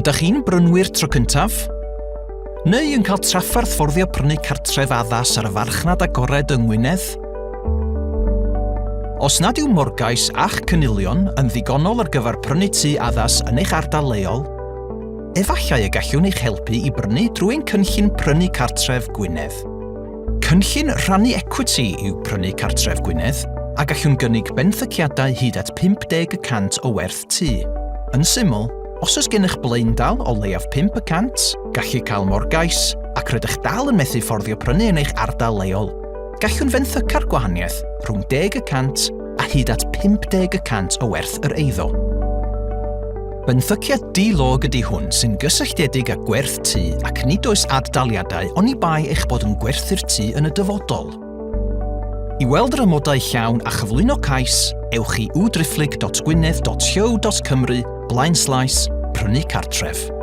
Ydych chi'n brynwyr tro cyntaf? Neu yn cael trafferth fforddio prynu cartref addas ar y farchnad agored yng Ngwynedd? Os nad yw morgais a'ch cynilion yn ddigonol ar gyfer prynu tŷ addas yn eich ardal leol, efallai y gallwn eich helpu i brynu drwy ein cynllun Prynu Cartref Gwynedd. Cynllun rhannu ecwiti yw Prynu Cartref Gwynedd, a gallwn gynnig benthyciadau hyd at 50 y cant o werth tŷ. Yn syml, os oes gennych blaendal o leiaf 5 y cant, gallu cael morgais, ac rydych dal yn methu fforddio prynu yn eich ardal leol, gallwn fenthyca'r gwahaniaeth rhwng 10 y cant a hyd at 50 y cant o werth yr eiddo. Benthyciad di-log ydy hwn sy'n gysylltiedig â gwerth tŷ ac nid oes ad-daliadau oni bai eich bod yn gwerthu'r tŷ yn y dyfodol. I weld yr amodau llawn a chyflwyno cais, ewch i www.gwynedd.llyw.cymru blaenslaes prynu cartref.